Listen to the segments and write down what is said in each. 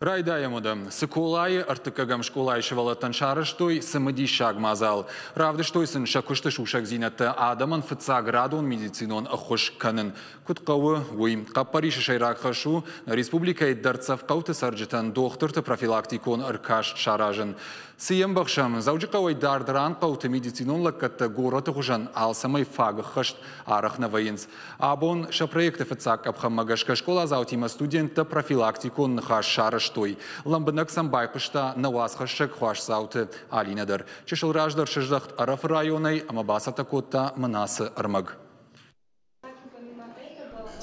Райдайӕм уӕдӕ. Цыколайы ӕртыккӕгӕм скъолайы сывӕллӕттӕн сарӕзтой цымыдисаг мадзал. Равдыстой сын сӕ куысты сусӕгдзинӕдтӕ адӕмӕн фыццаградон медицинон ӕххуыс кӕнын куыд хъӕуы, уый. Хъӕппӕрисы сӕйраг хӕс у нӕ республикӕйы дӕрддзӕф хъӕуты цӕрджытӕн дохтырты профилактикон ӕркаст саразын. Цы йӕ ӕмбӕхсӕм, Дзӕуджыхъӕуӕй дард ран хъӕуты медицинон лӕггӕдтӕ горӕты хуызӕн алцӕмӕй фаг ӕххӕст арӕх нӕ вӕййынц. Абон сӕ проекты фыццаг къӕпхӕнмӕ гӕсгӕ скъоладзаутимӕ студенттӕ профилактикон ныхас сарӕзтой. Лӕмбынӕг сӕм байхъуыста нӕ уацхӕссӕг Хуасдзауты Алинӕ дӕр. Чысыл раздӕр сыздӕхт Ӕрӕфы районӕй ӕмӕ бацӕттӕ кодта Мынасы ӕрмӕг.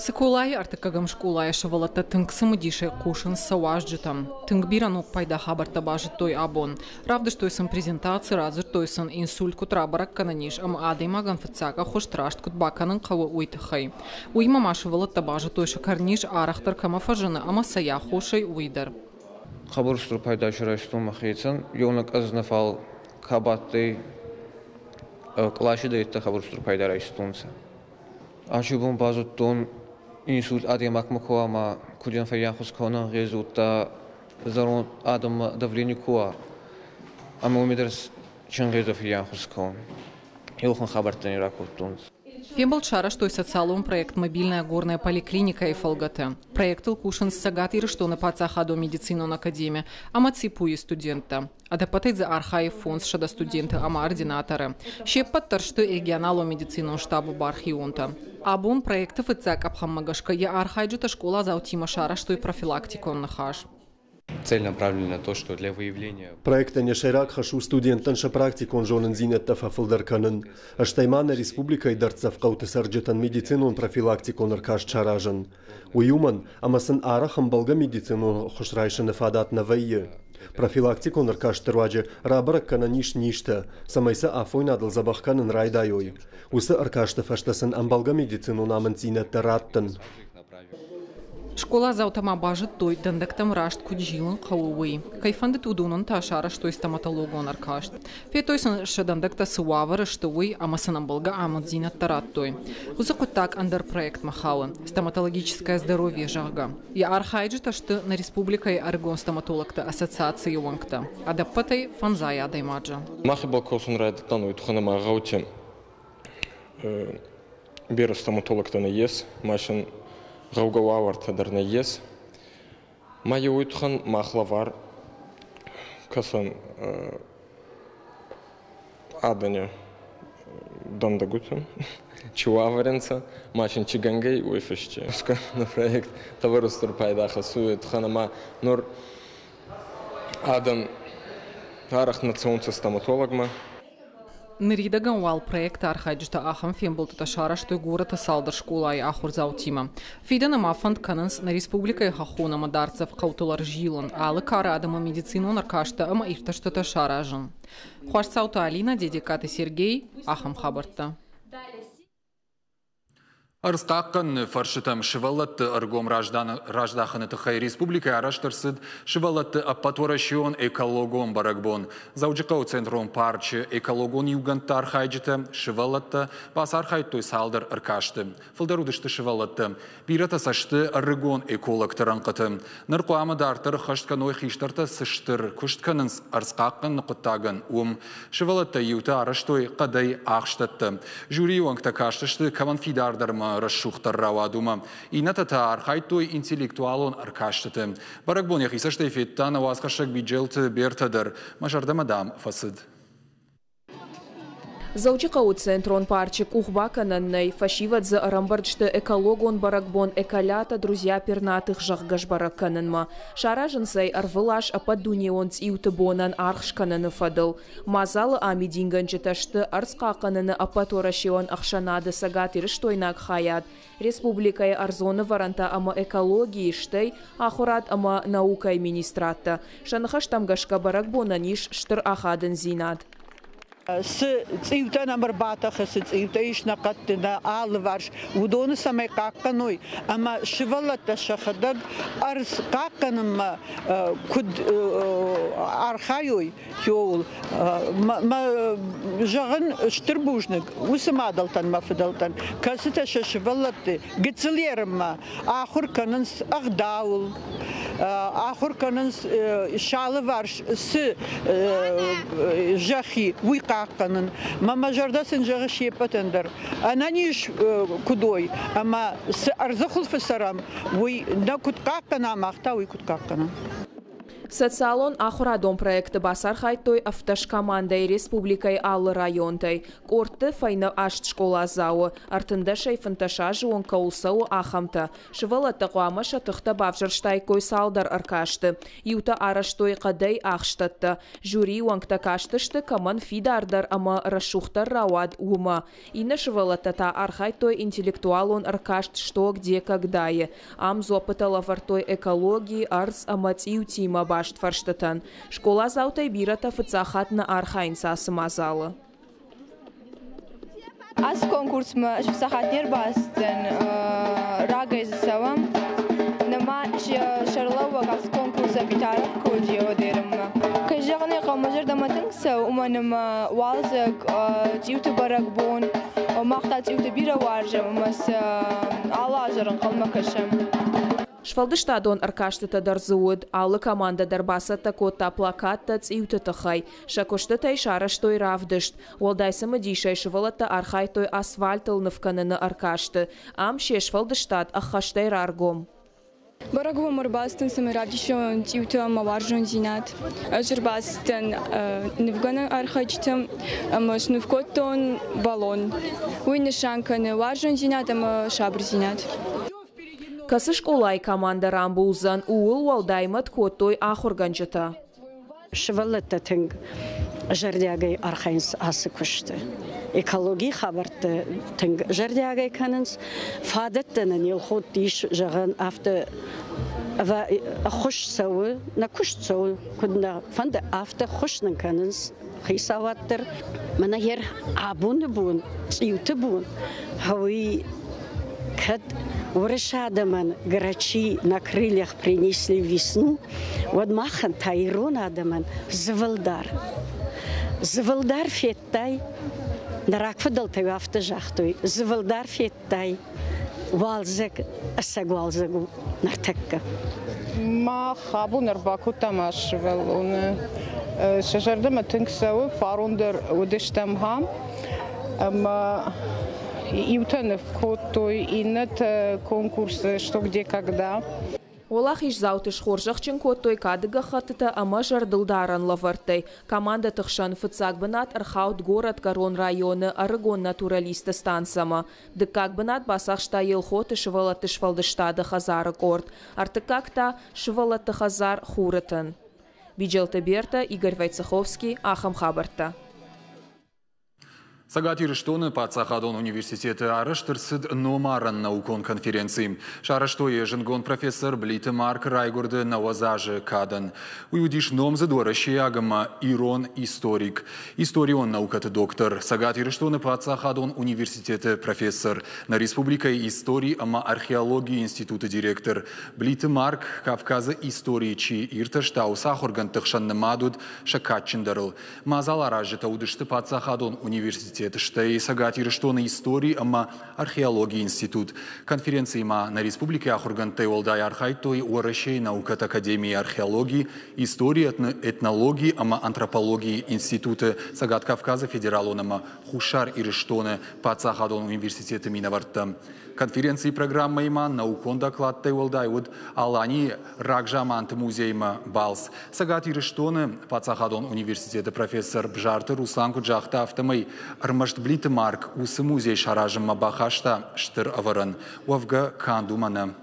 Цыколайы ӕртыккӕгӕм скъолайы сывӕллӕттӕ тынг цымыдисӕй хъусынц сӕ уазджытӕм. Тынг бирӕ ног пайда хабӕрттӕ базыдтой абон. Равдыстой сын презентаци, радзырдтой сын, инсульт куыд рабӕрӕг кӕнӕн ис ӕмӕ адӕймагӕн фыццаг ӕххуыс раст куыд бакӕнын хъӕуы, уый тыххӕй. Уыимӕ ма сывӕллӕттӕ базыдтой, сӕкӕрниз арӕхдӕр кӕмӕ фӕзыны ӕмӕ цӕй аххосӕй, уый дӕр. Хъӕбӕр устур пайда сарӕзтон мӕхецӕн. Еунӕг ӕз нӕ, фал ка бадтӕй къласи дӕр хъӕбӕр устур пайда райстонцӕ. Аци бон базудтон, инсульт адӕймагмӕ ку ӕма куд фӕййанхус кӕнун, гъезудта зӕронд адӕммӕ давлени ку уа, ӕма уоми дӕр ченгъезӕ фӕййанхус кӕнун. Еуӕхӕн хабӕрттӕ ни ракодтонцӕ. Фембӕлд сарӕзтой социалон проект «Мобильная горная поликлиника»-йы фӕлгӕты. Проектыл кусынц Цӕгат Ирыстоны паддзахадон медицинон академи ӕмӕ ЦИПУ-йы студенттӕ. Ӕдӕппӕтӕй дзы архайы 500 студенты ӕмӕ ординаторы. Се ппӕт дӕр сты регионалон медицинон штабы бархионтӕ. Абон проекты фыццаг къӕпхӕнмӕ гӕсгӕ йӕ архайджытӕ скъоладзаутимӕ сарӕзтой профилактикон ныхас. Цель направлена на то, что для выявления Проектӕн йӕ сӕйраг хӕс у студенттӕн сӕ практикон зонындзинӕдтӕ фӕфылдӕр кӕнын, стӕй ма нӕ республикӕйы дӕрддзӕф хъӕуты цӕрджытӕн медицинон профилактикон ӕркаст саразын. Уый уымӕн, ӕмӕ сын арӕх ӕмбӕлгӕ медицинон ӕххуыс райсыны фадат нӕ вӕййы. Профилактикон ӕркасты руаджы рабӕрӕг кӕнӕн ис низтӕ, цӕмӕй сӕ афойнадыл дзӕбӕх кӕнын райдайой. Уыцы ӕркасты фӕстӕ сын ӕмбӕлгӕ медицинон амынддзинӕдтӕ раттын. Скъоладзаутӕ ма базыдтой, дӕндӕгтӕм раст куыд зилын хъӕуы, уый. Кӕй фӕндыд, уыдонӕн та сарӕзтой стоматологон ӕркаст. Федтой сын, сӕ дӕндӕгтӕ цы уавӕры сты, уый ӕмӕ сын ӕмбӕлгӕ амынддзинӕдтӕ радтой. Уыцы хъуыддаг ӕндӕр проектмӕ хауы «Стоматологическое здоровье», зӕгъгӕ. Йӕ архайджытӕ сты нӕ республикӕйы ӕрыгон стоматологты ассоциацийы уӕнгтӕ. Ӕдӕппӕтӕй фӕндзай адӕймаджы. Мах ибӕл косун райдӕдтан уой туххӕн ӕма гъӕути берӕ стоматологтӕ нӕййес, ма син гъӕугӕ уавӕртӕ дӕр нӕййес. Ма еуей туххӕн мах лӕвар кӕсӕн адӕни дӕндӕгутӕн, чи уавӕрӕнцӕ, ма син чи гӕнгӕй, уой фӕсте. На проект хъӕбӕр устур пайда хӕссуй, туххӕн ӕма нур адӕм арӕх нӕ цӕунцӕ стоматологмӕ. Ныридӕгӕн уал проекты архайджытӕ ахӕм фембӕлдтытӕ сарӕзтой горӕты цалдӕр скъолайы ахуырдзаутимӕ. Фидӕны ма фӕнд кӕнынц нӕ республикӕйы хӕххон ӕмӕ дӕрддзӕф хъӕутыл ӕрзилын, алы кары адӕмы медицинон ӕркасттӕ ӕмӕ иртӕстытӕ саразын. Хуасдзауты Алинӕ, Дедегкаты Сергей, ахӕм хабӕрттӕ. Ӕрдз хъахъхъӕныны фӕрстытӕм сывӕллӕтты ӕргом раздахыны тыххӕй республикӕйы арӕзт ӕрцыд сывӕллӕтты ӕппӕтуӕрӕсеон экологон бӕрӕгбон. Дзӕуджыхъӕуы центрон парчы экологон иугӕндты архайджытӕ, сывӕллӕттӕ бацархайдтой цалдӕр ӕркасты. Фылдӕр уыдысты сывӕллӕттӕ. Бирӕтӕ сӕ сты ӕрыгон экологты рӕнхъыты. Ныр хъуамӕ дарддӕр ӕххӕст кӕной хистӕртӕ цы стыр куыст кӕнынц ӕрдз хъахъхъӕныны хъуыддагӕн, уым. Сывӕллӕттӕй иутӕ арӕзтой хъӕдӕй ахстӕттӕ. Жюрийы уӕнгтӕ кастысты, кӕмӕн фидардӕр ӕмӕ рӕсугъддӕр рауад, уымӕ. Иннӕтӕ та архайдтой интеллектуалон ӕркастыты. Бӕрӕгбон йӕхи цӕстӕй федта нӕ уацхӕссӕг Биджелты Бертӕ дӕр. Мӕ зӕрдӕмӕ, дам, фӕцыд. Дзӕуджыхъӕуы центрон парчы къух бакӕнӕн нӕй, фӕсивӕд дзы ӕрӕмбырд сты экологон бӕрӕгбон «Эколята, друзья пернатых», зӕгъгӕ, сбӕрӕг кӕнынмӕ. Саразынц ӕй ӕрвылаз ӕппӕтдунеон цъиуты бонӕн аргъ скӕныны фӕдыл. Мадзалы амидингӕнджытӕ сты ӕрдз хъахъхъӕныны ӕппӕтуӕрӕсеон ӕхсӕнады цӕгатирыстойнаг хайад, республикӕйы ӕрдзон ӕвӕрӕнтӕ ӕмӕ экологийы, стӕй ахуырад ӕмӕ наукӕйы министрадтӕ. Сӕ ныхӕстӕм гӕсгӕ бӕрӕгбонӕн ис стыр ахадындзинад. Цы цъиутӕ нӕм ӕрбатӕхы, цы цъиутӕ ис нӕ хъӕдты, нӕ алыварс, уыдоны цӕмӕй хъахъхъӕной ӕмӕ сывӕллӕттӕ сӕхӕдӕг ӕрдз хъахъхъӕнынмӕ куыд архайой, ууыл. Мӕ зӕгъын стыр бузныг уыцы мадӕлтӕн, мӕ фыдӕлтӕн, кӕцытӕ сӕ сывӕллӕтты гыццыл ерынмӕ ахуыр кӕнынц ӕгъдауыл. Ахуыр кӕнынц сӕ алыварс цы зӕхх и, уый хъахъхъӕнын. Мӕ мӕ зӕрдӕ сын зӕгъы се ппӕтӕн дӕр, ӕнӕниз куыд уой ӕмӕ цы ӕрдзы хуылфы цӕрӕм, уый нӕ куыд хъахъхъӕна, мах та уый куыд хъахъхъӕнӕм. Социалон-ахуырадон проекты бацархайдтой 17 командӕйы республикӕйы алы районтӕй. Къордты фӕйнӕ 8 скъоладзауы, 13-ӕй 15 азы онг кӕуыл цӕуы, ахӕмтӕ. Сывӕллӕттӕ хъуамӕ сӕ тыхтӕ бавзӕрстаиккой цалдӕр ӕркасты. Иутӕ арӕзтой хъӕдӕй ахстӕттӕ. Жюрийы уӕнгтӕ кастысты, кӕмӕн фидардӕр ӕмӕ рӕсугъддӕр рауад, уымӕ. Иннӕ сывӕллӕттӕ та архайдтой интеллектуалон ӕркаст «Что, где, когда»-йы. Ам дзуӕппытӕ лӕвӕрдтой экологи, ӕрдз ӕмӕ цъиутимӕ баст фӕрстытӕн. Скъоладзаутӕй бирӕтӕ фыццаг хатт нӕ архайынц ацы мадзалы. Ацы конкурсмӕ фыццаг хатт не рбацыдтӕн, рагӕй дзы цӕуӕм. Нырма сӕргълӕууӕг ацы конкурсы Битаров куы уыди, Кӕй зӕгъын ӕй хъӕуы, мӕ зӕрдӕмӕ тынг цӕуы, уымӕн ӕмӕ уалдзӕг, цъиуты бӕрӕгбон, мах та цъиуты бирӕ уарзӕм ӕмӕ сӕ алы аз дӕр ӕнхъӕлмӕ кӕсӕм. Сфӕлдыстадон ӕркастытӕ дӕр дзы уыд. Алы командӕ дӕр бацӕттӕ кодта плакаттӕ цъиуты тыххӕй. Сӕ куыстытӕй сарӕзтой равдыст. Уӕлдай цымыдисӕй сывӕллӕттӕ архайдтой асфальтыл ныв кӕныны ӕркасты. Ам се сфӕлдыстад ӕххӕстӕй раргом. Бӕрӕгбон ӕрбацыдтӕн, цӕмӕй равдисон цъиутӕ ӕмӕ уарзондзинад. Ӕз ӕрбацыдтӕн нывгӕнӕн архайджытӕм ӕмӕ сныв кодтон баллон. Уый нысан кӕны уарзондзинад ӕмӕ сабырдзинад. Кӕцы скъолайы командӕ рамбулдзӕн, ууыл уӕлдай мӕт кодтой ахуыргӕнджытӕ. Сывӕллӕттӕ тынг зӕрдиагӕй архайынц ацы куысты. Экологийы хабӕртты тынг зӕрдиагӕй кӕнынц. Фадӕттӕ нын Елхотт ис, зӕгъӕн, афтӕ ӕххуыс цӕуы, нӕ куыст цӕуы, куыд нӕ фӕнды, афтӕ ӕххуыс нын кӕнынц хицауад дӕр. Мӕнӕ йер абоны бон, цъиуты бон, уый кӕд уырысы адӕмӕн грачи на крыльях принесли весну, уӕд махӕн та ирон адӕмӕн дзывылдар. Дзывылдар федтай, нӕ рагфыдӕлтӕ афтӕ загътой, дзывылдар федтай, уалдзӕг, ӕцӕг уалдзӕг у ныртӕккӕ. Мах абон ӕрбакодтам ацы сывӕллоны. Сӕ зӕрдӕмӕ тынг цӕуы, фарон дӕр уыдыстӕм ам. Ӕмӕ иутӕ ныв кодтой, иннӕтӕ конкурсы «Что, где, когда». Уӕлахиздзауты схорзӕхджын кодтой кады гӕххӕттытӕ ӕмӕ зӕрдылдарӕн лӕвӕрттӕй. Командӕты хсӕн фыццаг бынат ӕрхауд Горӕтгӕрон районы ӕрыгон натуралистты станцӕмӕ. Дыккаг бынат бацахста Елхоты сывӕллӕтты сфӕлдыстады хӕдзары къорд, ӕртыккаг та сывӕллӕтты хӕдзар Хуры тын. Биджелты Берта, Игорь Войцеховский, ахӕм хабӕрттӕ. Цӕгат Ирыстоны паддзахадон университеты арӕзт ӕрцыд номарӕн наукон конференци. Сарӕзтой йӕ зындгонд профессор Блиты Маркы райгуырды 90 азы кадӕн. Уый уыдис номдзыд уӕрӕсейаг ӕмӕ ирон историк, историон наукӕты доктор, Цӕгат Ирыстоны паддзахадон университеты профессор, нӕ республикӕйы истори ӕмӕ археологийы институты директор. Блиты Марк Кавказы историйы чи иртӕста, уыцы ахуыргӕндты хсӕн нымад уыд сӕ кадджындӕрыл. Мадзал аразджытӕ уыдысты паддзахадон университет, стӕй Цӕгат Ирыстоны истори ӕмӕ археологийы институт. Конференцийы ма нӕ республикӕйы ахуыргӕндтӕй уӕлдай архайдтой Уӕрӕсейы наукӕты академийы археологи, истори, этнологи ӕмӕ антропологийы институты, Цӕгат Кавказы федералон ӕмӕ Хуссар Ирыстоны паддзахадон университеты минӕвӕрттӕ. Конференцийы программӕйы ма наукон докладтӕй уӕлдай уыд Аланийы рагзаманты музеймӕ балц. Цӕгат Ирыстоны паддзахадон университеты профессор Бзарты Руслан куыд загъта, афтӕмӕй ӕрмӕст Блиты Марк уыцы музей саразынмӕ бахаста стыр ӕвӕрӕн. Уӕвгӕ, канд уымӕ нӕ.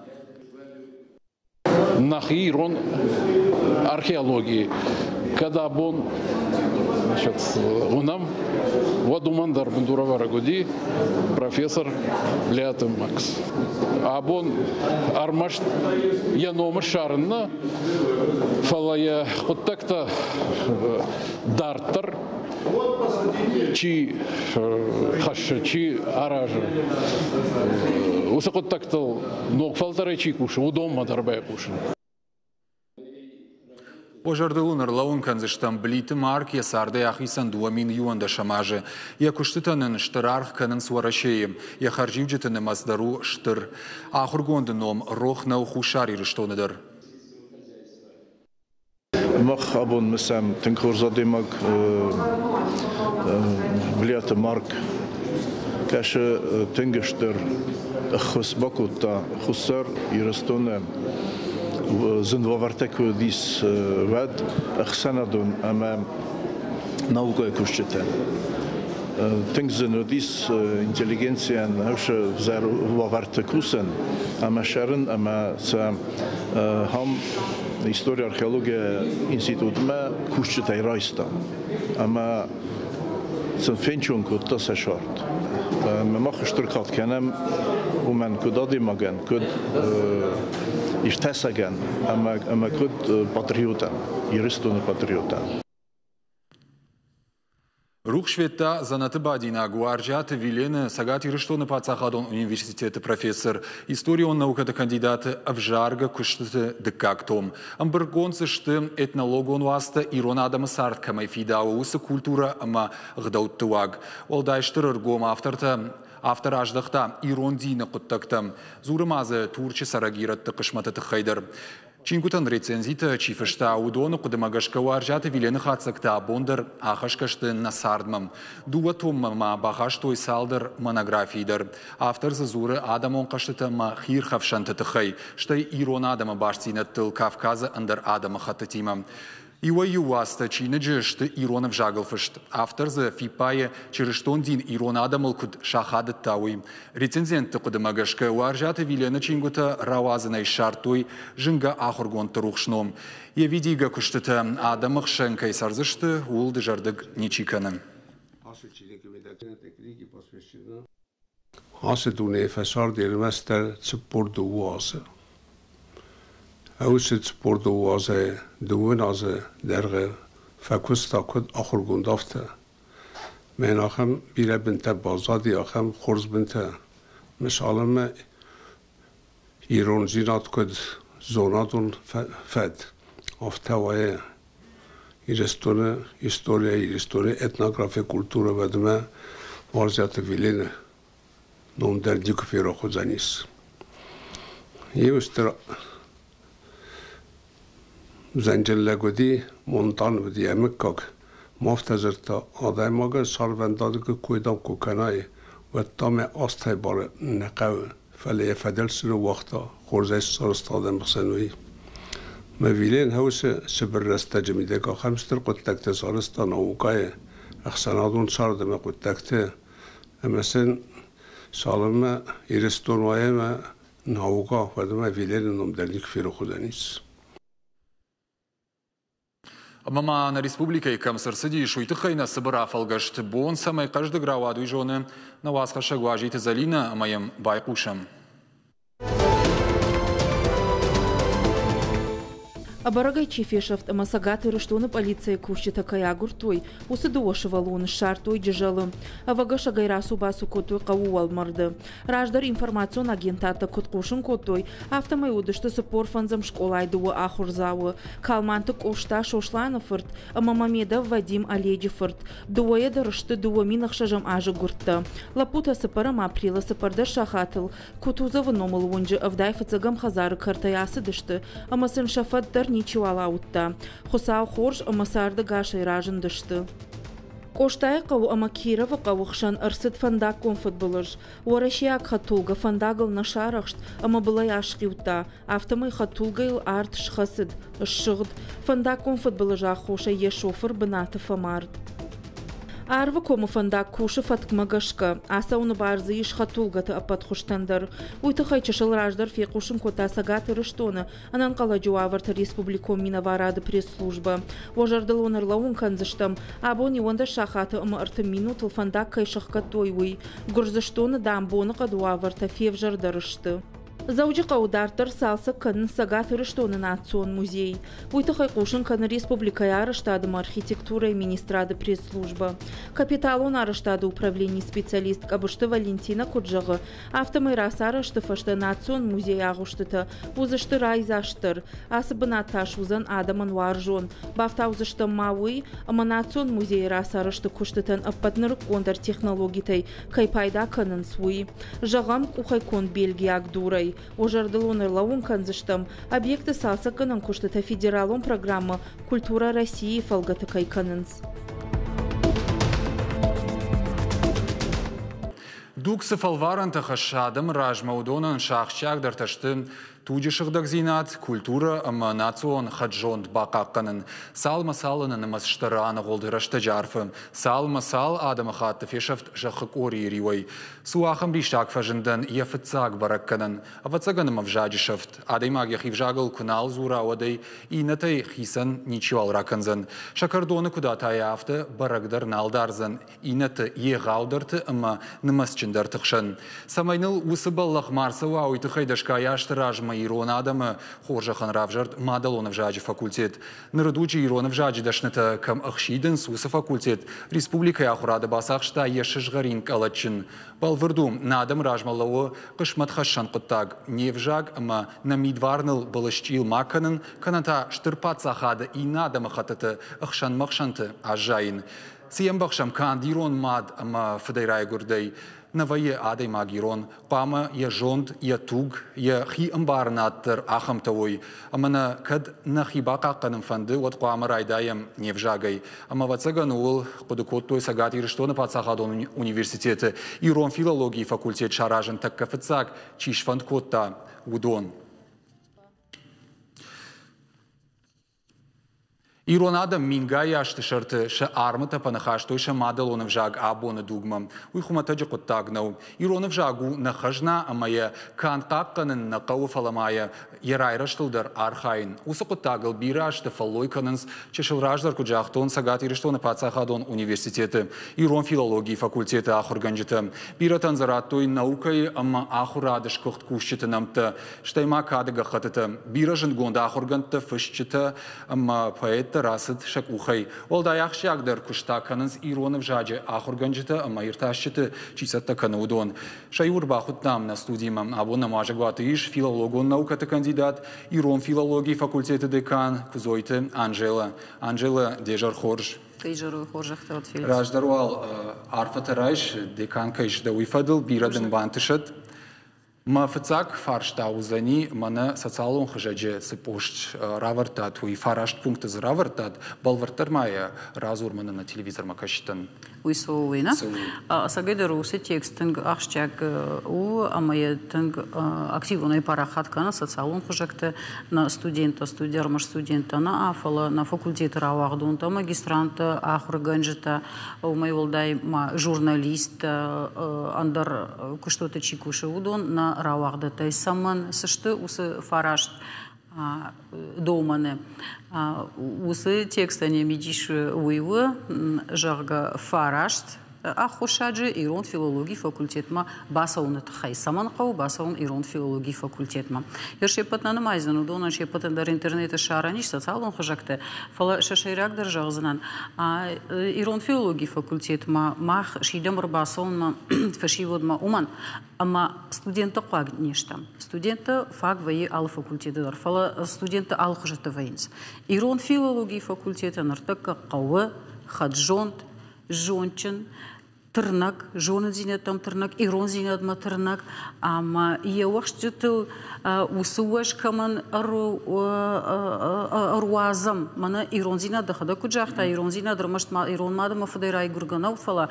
Нӕхи ирон археологи кӕд абон уынӕм, уӕд уымӕн дӕр бындурӕвӕрӕг уыди профессор Блиаты Макс. Абон ӕрмӕст йӕ номы ссарын нӕ, фӕлӕ йӕ хъуыддӕгтӕ дарддӕр чи хӕссы, чи аразы, уыцы хъуыддӕгтыл ног фӕлтӕрӕй чи кусы, уыдонмӕ дӕр байхъусын. Уӕ зӕрдыл ын ӕрлӕууын кӕндзыстӕм, Блиты Марк йӕ цардӕй ахицӕн 2011 азы. Йӕ куыстытӕн ын стыр аргъ кӕнынц Уӕрӕсейы. Йӕ хӕрзиуджыты нымӕц дӕр у стыр. Ахуыргонды ном рох нӕу Хуссар Ирыстоны дӕр. Мах абон мысӕм тынг хорз адӕймаг Блиаты Марк кӕсы тынг стыр ӕххуыс бакодта Хуссар Ирыстоны зын уавӕртӕ куы уыдис, уӕд ӕхсӕнадон ӕмӕ наукӕйы кусджытӕн. Тынг зын уыдис интеллигенцийӕн ӕвзӕр уавӕрты кусын ӕмӕ сӕрын ӕмӕ сӕ хам истори археология институтмӕ кусджытӕй райста ӕмӕ сын фенчон кодта сӕ сӕрд. Ӕмӕ мах стыр кад кӕнӕм уымӕн, куыд адӕймагӕн, куыд иртасӕгӕн ӕмӕ куыд патриотӕн, Ирыстоны патриотӕн. Рухс федта дзӕнӕты бадинаг Уарзиаты Вилены Цӕгат Ирыстоны паддзахадон университеты профессор, историон наукӕты кандидаты ӕвзаргӕ куыстыты дыккаг том. Ӕмбырдгонд дзы сты этнологон уацтӕ, ирон адӕмы цард кӕмӕй фидауы, уыцы культурӕ ӕмӕ ӕгъдӕутты уаг. Уӕлдай стыр ӕргом автортӕ автор аздӕхта ирон дины хъуыддӕгтӕм. Дзуры ма дзы Турчы цӕрӕг ирӕтты хъысмӕты тыххӕй дӕр. Чингуытӕн рецензитӕ чи фыста, уыдоны хъуыдымӕ гӕсгӕ Уарзиаты Вилены хатдзӕгтӕ абон дӕр ахӕсгӕ сты нӕ цардмӕ. Дыууӕ томмӕ ма бахастой цалдӕр монографийы дӕр. Автор дзы дзуры адӕмон хъӕзтытӕ ӕмӕ хиирхӕфсӕнты тыххӕй, стӕй ирон адӕмы бастдзинӕдтыл Кавказы ӕндӕр адӕмыхӕттытимӕ. Иуӕй-иу уацтӕ чиныджы сты ирон ӕвзагыл фыст. Автор дзы фиппайы, чырыстон дин ирон адӕмыл куыд сахадыдта, уый. Рецензентты хъуыдымӕ гӕсгӕ, Уарзиаты Вилены чингуытӕ рауадзынӕй ссардтой зынгӕ ахуыргондты рухс ном. Йе видигӕ куыстытӕ адӕмы хсӕн кӕй цӕрдзысты, ууыл дызӕрдыг ничи кӕны. Ацы дунейы фӕцард ӕрмӕстдӕр 42 азы. Уыцы 42 азӕй дыууын азы дӕргъы фӕкуыста куыд ахуыргонд, афтӕ. Мӕн ахӕм бирӕ бынтӕ баззади, ахӕм хорз бынтӕ. Мысалӕн ирондзинад куыд зонадон фӕд, афтӕ уайы Ирыстоны историйӕ, Ирыстоны этнографи, культурӕ уӕдмӕ Уарзиаты Вилены ном дӕр никуы ферох уыдзӕнис. Иу стыр зӕнджын лӕг уыди, Монтан уыди йӕ мыггаг. Ма афтӕ дзырдта, адӕймагӕн царвӕндадыгы кой дам куы кӕнай, уӕд та мӕ азтӕй бары нӕ хъӕуы, фӕлӕ йӕ фӕдыл цы ныууагъта, хорзӕй цы сарӕзта адӕмы хсӕн, уый. Мӕ Вилен Хаусы цыбыр рӕстӕджы мидӕг ахӕм стыр хъуыддӕгтӕ сарӕзта наукӕйы, ӕхсӕнадон царды ӕмӕ хъуыддӕгты, ӕмӕ сын цалынмӕ Ирыстон уа ӕмӕ наукӕ, уӕдмӕ Вилены ном дӕр никуы ферох уыдзӕнис. Ӕмӕ ма нӕ республикӕйы кӕм цы рцыдис, уый тыххӕй нӕ цыбыр афӕлгӕст бон цӕмӕй хъӕздыг рауад, уый зоны нӕ уацхӕссӕг Уазиты Зӕлинӕ ӕмӕ йӕм байхъусӕм. Ӕбӕрӕгӕй чи фесӕфт ӕмӕ Цӕгат Ирыстоны пъӕлицӕйы кусджытӕ кӕй агуырдтой, уыцы дыууӕ сывӕллоны ссардтой Джызӕлы. Ӕвӕгӕсӕгӕй рацу-бацу кодтой хъӕуы уӕлмӕрды. Раздӕр информацион агентадтӕ куыд хъусын кодтой, афтӕмӕй уыдысты 45-ӕм скъолайы дыууӕ ахуырдзауы Калманты Къоста Сосланы фырт ӕмӕ Мамедов Вадим Оледжы фырт. Дыууӕйӕ дӕр сты 2006 азы гуырдтӕ. Лӕппутӕ цыппӕрӕм апрелы цыппӕрдӕс сахатыл Кутузовы номыл уынджы ӕвдай фыццӕгӕм хӕдзары кӕртӕй ацыдысты ӕмӕ сын сӕ фӕд дӕр ничиуал ауыдта. Хуыцау хорз ӕмӕ цардӕгасӕй разындысты. Къостайыхъӕу ӕмӕ Кировы хъӕуы хсӕн ӕрцыд фӕндаггон фыдбылыз. Уӕрӕсейаг хӕдтулгӕ фӕндагыл нӕ сарӕхст ӕмӕ былӕй асхъиудта, афтӕмӕй хӕдтулгӕйыл арт схӕцыд, ссыгъд. Фӕндаггон фыдбылызы аххосӕй йӕ шофыр бынаты фӕмард. Арвы комы фӕндаг кусы фӕткмӕ гӕсгӕ. Ацӕуыны бар дзы ис хӕдтулгӕты ӕппӕт хуызтӕн дӕр. Уый тыххӕй чысыл раздӕр фехъусын кодта Цӕгат Ирыстоны Ӕнӕнхъӕлӕджы уавӕрты республикон минӕварады пресс-службӕ. Уӕ зӕрдыл уын ӕрлӕууын кӕндзыстӕм, абон 11 сахаты ӕмӕ 30 минутыл фӕндаг кӕй сӕхгӕдтой, уый. Гуырдзыстоны, дам, боныхъӕды уавӕртӕ февзӕрдӕр сты. Дзӕуджыхъӕуы дарддӕр цалцӕг кӕнынц Цӕгат Ирыстоны национ музей. Уый тыххӕй хъусын кӕны республикӕйы арӕзтады ӕмӕ архитектурӕйы министрады пресс-службӕ. Капиталон арӕзтады управленийы специалист Къӕбысты Валентинӕ куыд зӕгъы, Афтӕмӕй рацарӕзты фӕстӕ национ музейы агъуыстытӕ уыдзысты райдзастдӕр. Ацы бынат та суыдзӕн адӕмӕн уарзон. Бафтаудзыстӕм ма уый, ӕмӕ национ музейы рацарӕзты куыстытӕн ӕппӕт нырыккондӕр технологитӕй кӕй пайда кӕнынц, уый. Зӕгъӕм, къухӕй конд бельгиаг дурӕй. Уӕ зӕрдыл уын ӕрлӕууын кӕндзыстӕм, объекты цалцӕггӕнӕн куыстытӕ федералон программӕ «Культура России» фӕлгӕты кӕй кӕнынц. Дуг цы фӕлварӕнтӕ хӕссы адӕмы размӕ, уыдонӕн сӕ ахсджиагдӕртӕ сты туджы сыгъдӕгдзинад, культурӕ ӕмӕ национ хӕд-зонд бахъахъхъӕнын. Цал мӕ цалы нымӕц стӕры аныгъуылд рӕстӕджы арфы, цал мӕ цал адӕмыхатты фесӕфт зӕххы къорийы риуӕй. Цы у ахӕм риссаг фӕзындӕн йӕ фыццаг бӕрӕггӕнӕн? Ӕвӕццӕгӕн ӕм ӕвзаджы сӕфт. Адӕймаг йӕхи взагыл куы нал дзура, уӕд ӕй иннӕтӕй хицӕн ничиуал ракӕндзӕн. Сӕкӕрдоны куыд атайа, афтӕ бӕрӕг дӕр нал дардзӕн иннӕты егъаудӕрты ӕмӕ нымӕцджындӕрты хсӕн. Цӕмӕй ныл уыцы бӕллӕх ма рцӕуа, уый тыххӕй дӕсгай азты размӕ ирон адӕмы хорзӕхӕн равзӕрд мадӕлон ӕвзаджы факультет. Ныры дуджы ирон ӕвзаджы дӕснытӕ кӕм ӕхсидынц, уыцы факультет республикӕйы ахуырады бацахста йӕ сызгъӕрин къӕлӕтджын. Бӕлвырд у, нӕ адӕмы размӕ лӕууы хъысмӕтхӕссӕн хъуыддаг, не взаг ӕмӕ нӕ мидварныл былысчъил ма кӕнын, кӕнӕ та стыр паддзахады иннӕ адӕмыхӕттыты ӕхсӕнмӕ-хсӕнты аззайын. Цы йӕм бӕхсӕм канд ирон мад ӕмӕ фыдӕй райгуырдӕй, нӕ вӕййы адӕймаг ирон. Хъуамӕ йӕ зонд, йӕ туг, йӕ хи ӕмбарынад дӕр ахӕмтӕ уой. Ӕмӕ нӕ кӕд нӕхи бахъахъхъӕнын фӕнды, уӕд хъуамӕ райдайӕм не взагӕй. Ӕмӕ ӕвӕццӕгӕн ууыл хъуыды кодтой Цӕгат Ирыстоны паддзахадон университеты ирон филологийы факультет саразын тӕккӕ фыццаг чи сфӕнд кодта, уыдон. Ирон адӕм мингай азты сӕрты сӕ армытъӕпӕны хастой сӕ мадӕлон ӕвзаг абоны дугмӕ. Уый хуымӕтӕджы хъуыддаг нӕу. Ирон ӕвзаг у нӕ хӕзна ӕмӕ йӕ канд хъахъхъӕнын нӕ хъӕуы, фӕлӕ ма йӕ йӕ райрӕзтыл дӕр архайын. Уыцы хъуыддагыл бирӕ азты фӕллой кӕнынц, чысыл раздӕр куыд загътон, Цӕгат Ирыстоны паддзахадон университеты ирон филологийы факультеты ахуыргӕнджытӕ. Бирӕтӕн дзы радтой наукӕйы ӕмӕ ахуырады сгуыхт кусджыты нӕмттӕ, стӕй ма кады гӕххӕттытӕ. Бирӕ зындгонд ахуыргӕндтӕ, фысджытӕ ӕмӕ поэттӕ рацыд сӕ къухӕй. Уӕлдай ахсджиагдӕр куыст та кӕнынц ирон ӕвзаджы ахуыргӕнджытӕ ӕмӕ иртасджыты чи цӕттӕ кӕны, уыдон. Сӕ иу ӕрбахуыдтам нӕ студимӕ. Абон нӕм уазӕгуаты ис филологон наукӕты кандидат, ирон филологийы факультеты декан Куыдзойты Анжелӕ. Анжелӕ, де зӕр хорз. Изӕры хорзӕхтӕ уӕд, Феликс. Раздӕр уал арфӕтӕ райс, декан кӕй сдӕ, уый фӕдыл бирӕ дын бантысӕд. Мӕ фыццаг фарста уыдзӕни, мӕнӕ социалон хызӕджы цы пост равӕрдтат, уый фараст пункты дзы равӕрдтат, бӕлвырддӕр ма йӕ радзур мӕнӕ нӕ телевизормӕ кӕсджытӕн. Уый цы у, уый нӕ? Ӕцӕгӕйдӕр уыцы текст тынг ахсджиаг у ӕмӕ йӕ тынг активонӕй парахат кӕны социалон хызӕгты нӕ студенттӕ, студия ӕрмӕст студенттӕ нӕ, фӕлӕ нӕ факультеты рауагъдонтӕ, магистранттӕ, ахуыргӕнджытӕ, Уымӕй уӕлдай ма журналисттӕ, ӕндӕр куыстуӕтты чи кусы, уыдон нӕ рауагъдӕттӕй цӕмӕн цы сты уыцы фараст домӕны. Уыцы текстӕн йӕ мидис уый у, зӕгъгӕ, фараст аххосаджы ирон филологийы факультетмӕ бацӕуыны тыххӕй. Цӕмӕн хъӕуы бацӕуын ирон филологийы факультетмӕ? Йӕ се ппӕт нӕ нымайдзӕн, уыдонӕн се ппӕтӕн дӕр интернеты ссарӕн ис социалон хызӕгты, фӕлӕ сӕ сӕйрагдӕр зӕгъдзынӕн, ирон филологийы факультетмӕ мах сидӕм ӕрбацӕуынмӕ фӕсивӕдмӕ уымӕн, ӕмӕ студентты хъуаг не стӕм. Студенттӕ фаг вӕййы алы факультеты дӕр, фӕлӕ студенттӕ алыхуызӕтты вӕййынц. Ирон филологийы факультеты ныртӕккӕ хъӕуы хӕд-зонд, зондджын, тырнӕг, зонындзинӕдтӕм тырнӕг, ирондзинадмӕ тырнӕг ӕмӕ йе уӕхсджытыл уыцы уӕз кӕмӕн ӕруадзӕм. Мӕнӕ ирондзинад дӕхӕдӕг куыд загътай, ирондзинад ӕрмӕст ма ирон мад ӕмӕ фыдӕй райгуыргӕ нӕу, фӕлӕ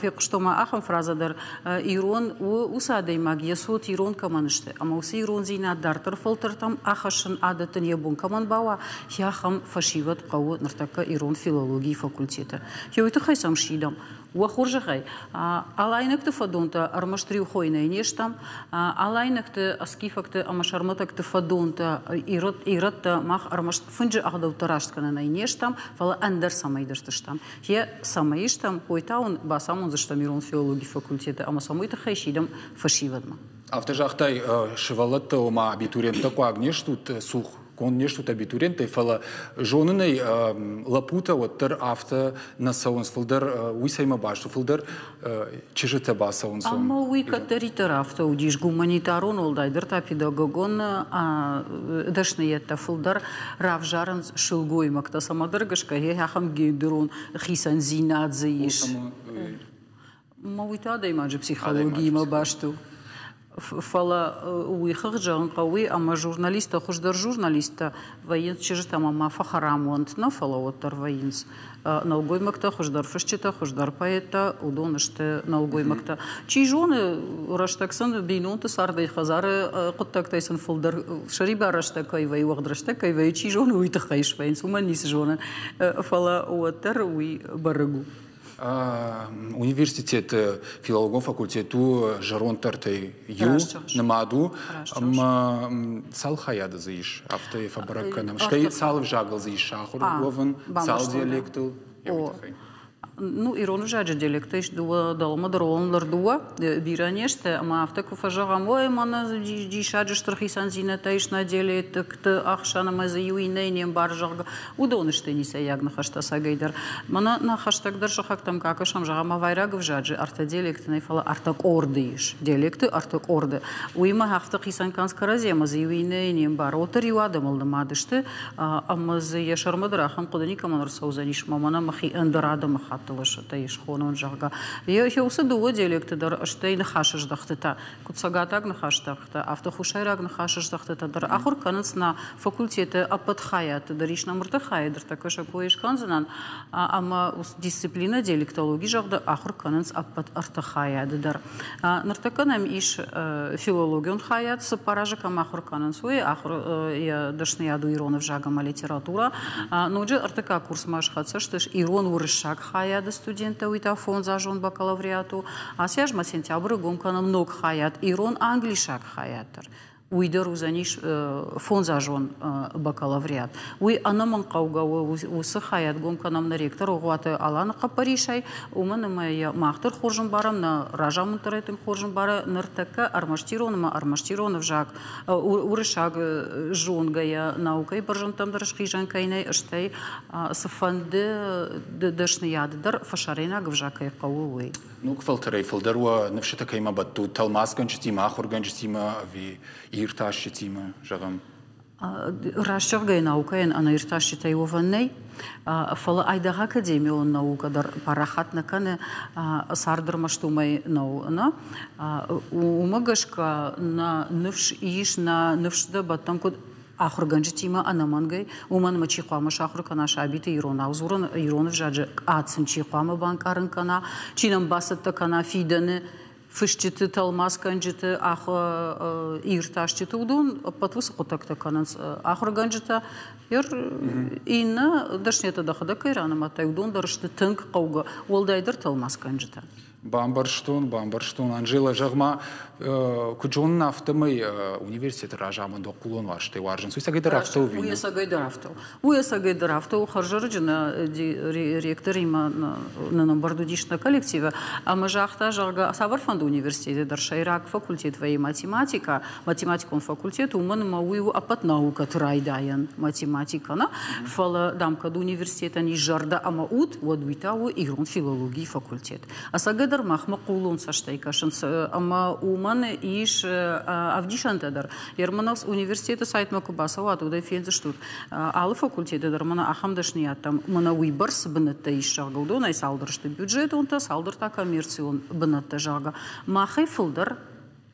фехъуыстон ма ахӕм фразӕ дӕр, ирон у уыцы адӕймаг, йӕ цот ирон кӕмӕн сты, ӕмӕ уыцы ирондзинад дарддӕр фӕлтӕртӕм ахӕссын, адӕттын йӕ бон кӕмӕн бауа, ахӕм фӕсивӕд хъӕуы ныртӕккӕ ирон филологийы факультеты. Уый тыххӕй сӕм сидӕм. Уӕ хорзӕхӕй, алайнӕгты фӕдонтӕ ӕрмӕст риухойынӕй не стӕм. Алайнӕгты, скифӕгты ӕмӕ сӕрмӕтӕгты фӕдонтӕ, ирӕттӕ мах ӕрмӕст фынджы ӕгъдӕуттӕ раст кӕнынӕй не стӕм, фӕлӕ ӕндӕр цӕмӕйдӕрты стӕм. Йе цӕмӕй стӕм, уый та уын бацамондзыстӕм ирон филологийы факультеты ӕмӕ сӕм уый тыххӕй сидӕм фӕсивӕдмӕ. Афтӕ загътай, сывӕллӕттӕ, ома абитуриенттӕ хъуаг не стут, цух конд не стут абитуриенттӕй, фӕлӕ зонынӕй лӕппутӕ уӕддӕр афтӕ нӕ цӕуынц, фылдӕр уый цӕимӕ баст у, фылдӕр чызджытӕ бацӕуынц. Ӕмӕ уый кӕддӕриддӕр афтӕ уыдис, гуманитарон, уӕлдайдӕр та педагогон дӕсныйӕдтӕ фылдӕр равзарынц сылгоймӕгтӕ, цӕмӕдӕр гӕсгӕ ахӕм гендерон хицӕндзинад дзы ис. Ма уый та адӕймаджы психологиимӕ баст у. Фӕлӕ уый хыгъд зӕгъын хъӕуы, ӕмӕ журналисттӕ, хуыздӕр журналисттӕ вӕййынц чызджытӕ ӕмӕ ма фӕхӕрам уӕнт, нӕ, фӕлӕ уӕддӕр вӕййынц нӕлгоймӕгтӕ, хуыздӕр фысджытӕ, хуыздӕр поэттӕ, уыдон сты нӕлгоймӕгтӕ. Чи зоны, рӕстӕг сын бинонты цардӕй, хӕдзары хъуыддӕгтӕй сын фылдӕр сӕрибар рӕстӕг кӕй вӕййы, уӕгъд рӕстӕг кӕй вӕййы, чи зоны, уый тыххӕй свӕййынц, уымӕн ницы зонын. Фӕлӕ уӕддӕр уый бӕрӕг у. Университеты филологон факультет у зӕронддӕртӕй иу, нымад у, ӕмӕ цал хайады дзы ис, афтӕ фӕбӕрӕг кӕнӕм. Стӕй цал ӕвзагыл дзы ис сахуыр уӕвын, цал диалектыл, уый тыххӕй. Ну, ирон ӕвзаджы диалекттӕ ис дыууӕ, дӕлӕмӕ дӕр уонлӕр дыууӕ, бирӕ не сты, ӕмӕ афтӕ куы фӕзӕгъӕм, ой, мӕнӕ диссаджы стыр хицӕндзинӕдтӕ ис нӕ диалектты ӕхсӕн ӕмӕ дзы иу иннӕйы не мбары, зӕгъгӕ, Уыдон сты ницӕйаг ныхӕстӕ сагӕйдӕр. Мӕнӕ нӕ хӕстӕгдӕр сыхӕгтӕм кӕсӕм, зӕгъӕм, авайраг ӕвзаджы ӕртӕ диалекты нӕй, фӕлӕ ӕртӕ къорды ис. Диалекты ӕртӕ къорды. Уыимӕ хӕхты хицӕн кӕнынц кӕрӕдзи ӕмӕ дзы иу иннӕйы не мбары. Уӕддӕр иу адӕмыл нымад сты, ӕмӕ дзы йӕ сӕрмӕ дӕр ахӕм хъуыды никӕмӕн ӕрцӕудзӕнис, ӕмӕ мӕнӕ мӕхи ӕндӕр адӕмыхаттыл ӕй схонон, зӕгъгӕ. Йӕ уыцы дыууӕ диалекты дӕр стӕй ныхасыздӕхтытӕ, куыд цӕгатаг ныхӕстӕ, афтӕ хуссайраг ныхасыздӕхтытӕ дӕр ахуыр кӕнынц нӕ факультеты ӕппӕт хайадты дӕр ис нӕм ӕртӕ хайы ныртӕккӕ сӕ кой скӕндзынӕн ӕмӕ дисциплинӕ диалектологи зӕгъгӕ ахуыр кӕнынц ӕппӕт ӕртӕ хайады дӕр. Ныртӕккӕ нӕм ис филологион хайад, цыппар азы кӕм ахуыр кӕнынц, уый ахуыр йӕ дӕсныйад у ирон ӕвзаг ӕмӕ литературӕ. Ноджы ӕртыккаг курсмӕ схӕццӕ сты ирон-уырыссаг хайады студенттӕ, уый та фондзазон бакалавриат у. Ацы аз ма сентябры гом кӕнӕм ног хайад, ирон-англисаг хайад дӕр. Уый дӕр уыдзӕнис фондзазон бакалавриат. Уый ӕнӕмӕнгхъӕугӕ у, уыцы хайад гом кӕнӕм нӕ ректор Огъуаты Аланы хъӕппӕрисӕй, уымӕн ӕмӕ йӕ мах дӕр хорз ӕмбарӕм, нӕ разамынд дӕр ӕй тынг хорз ӕмбары, ныртӕккӕ ӕрмӕст ирон ӕмӕ ӕрмӕст ирон ӕвзаг уырыссаг зонгӕйӕ наукӕйы бӕрзӕндтӕм дӕр схизӕн кӕй нӕй, стӕй цыфӕнды дӕсныйады дӕр фӕсарӕйнаг ӕвзаг кӕй хъӕуы, уый. Ног фӕлтӕрӕй фылдӕр уӕ ныфсытӕ кӕимӕ бӕттут, тӕлмацгӕнджытимӕ, ахуыргӕнджытимӕ ӕви иртасджытимӕ, зӕгъӕм? Раст зӕгъгӕйӕ, наукӕйӕн ӕнӕ иртасджытӕй уӕвӕн нӕй, фӕлӕ айдагъ академион наукӕ дӕр парахат нӕ кӕны, цард ӕрмӕст уымӕй нӕу. Нӕ? Уымӕ гӕсгӕ нӕ ныфс ис, нӕ ныфс дӕ бӕттӕм куыд ахуыргӕнджытимӕ ӕнӕмӕнгӕй, уымӕн ӕмӕ чи хъуамӕ сахуыр кӕна сабиты иронау дзурын, ирон ӕвзаджы ад сын чи хъуамӕ банкъарын кӕна, чи нӕм бацӕттӕ кӕна фидӕны фысджыты, тӕлмацгӕнджыты, иртасджыты, уыдон ӕппӕт уыцы хъуыддӕгтӕ кӕнынц ахуыргӕнджытӕ. Иннӕ дӕсныйӕдтӕ дӕхӕдӕг кӕй ранымадтай, уыдон дӕр сты тынг хъӕугӕ, уӕлдайдӕр тӕлмацгӕнджытӕ. Бамбӕрстон, бамбӕрстон. Анжела, зӕгъ-ма, куыд зонын, афтӕмӕй университеты разамынд хъулон уарзтӕй уарзынц. Уый цӕгӕйдӕр афтӕ у? Уый ӕцӕгӕйдӕр афтӕ у. Уый ӕцӕгӕйдӕр афтӕ у. Хӕрзӕрӕджы нӕ ректоримӕ нын ӕмбырд уыдис нӕ коллективы ӕмӕ загъта, зӕгъгӕ, цавӕрфӕнды университеты дӕр сӕйраг факультет вӕййы математикӕ, математикон факультет, уымӕн ӕмӕ уый у ӕппӕт наукӕты райдайӕн математикӕ, нӕ? Фӕлӕ, дам, кӕд университетӕн ис зӕрдӕ ӕмӕ уд, уӕд уый та у ирон филологийы факультет. Ӕцӕгӕйдӕр махмӕ хъулон цӕстӕй кӕсынц ӕмӕ уымӕн ис ӕвдисӕнтӕ дӕр. Ермановс университеты сайтмӕ куы бацӕуат, уӕд ӕй фендзыстут. Алы факультеты дӕр мӕнӕ ахӕм дӕсныйӕдтӕм мӕнӕ уыйбӕрц бынӕттӕ ис, зӕгъгӕ, уыдонӕй цалдӕр сты бюджетонтӕ, цалдӕр та коммерцион бынӕттӕ, зӕгъгӕ. Махӕй фылдӕр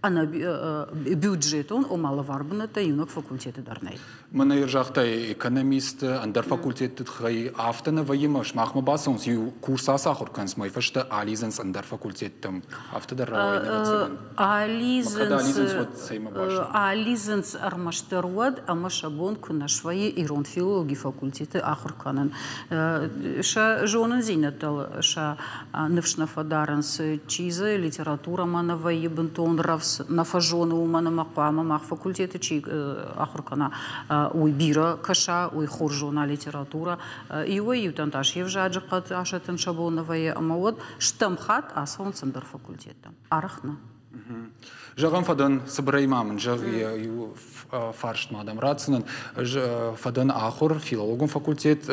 бюджетон, ома лӕвар бынӕттӕ иунӕг факультеты дӕр нӕй. Мӕнӕ загътай, экономист, ӕндӕр факультетты тыххӕй афтӕ нӕ вӕййы ӕмӕ сымахмӕ бацӕуынц, иу курс ацахуыр кӕнынц, мӕй фӕстӕ алидзынц ӕндӕр факультеттӕм. Афтӕ дӕр рауайы, ӕвӕццӕгӕн. Алидзынц ӕрмӕстдӕр уӕд, ӕмӕ сӕ бон куы нӕ свӕййы ирон филологийы факультеты ахуыр кӕнын. Сӕ зонындзинӕдтыл сӕ ныфс нӕ фӕдарынц, чи дзы литературӕмӕ нӕ вӕййы бынтон рӕвдз, нӕ фӕзоны, уымӕн ӕмӕ хъуамӕ мах факультеты чи ахуыр кӕна, уый бирӕ кӕса, уый хорз зона литературӕ. Иуӕй-иутӕн та се взаджы хъӕд асӕттын сӕ бон нӕ вӕййы, ӕмӕ уӕд стӕм хатт ацӕуынц ӕндӕр факультеттӕм. Арӕх нӕ. Зӕгъӕм, фӕдӕн, цыбырӕй ма мын зӕгъ, иу фарст ма дӕм ратдзынӕн. Ӕз фӕдӕн ахуыр, филологон факультет,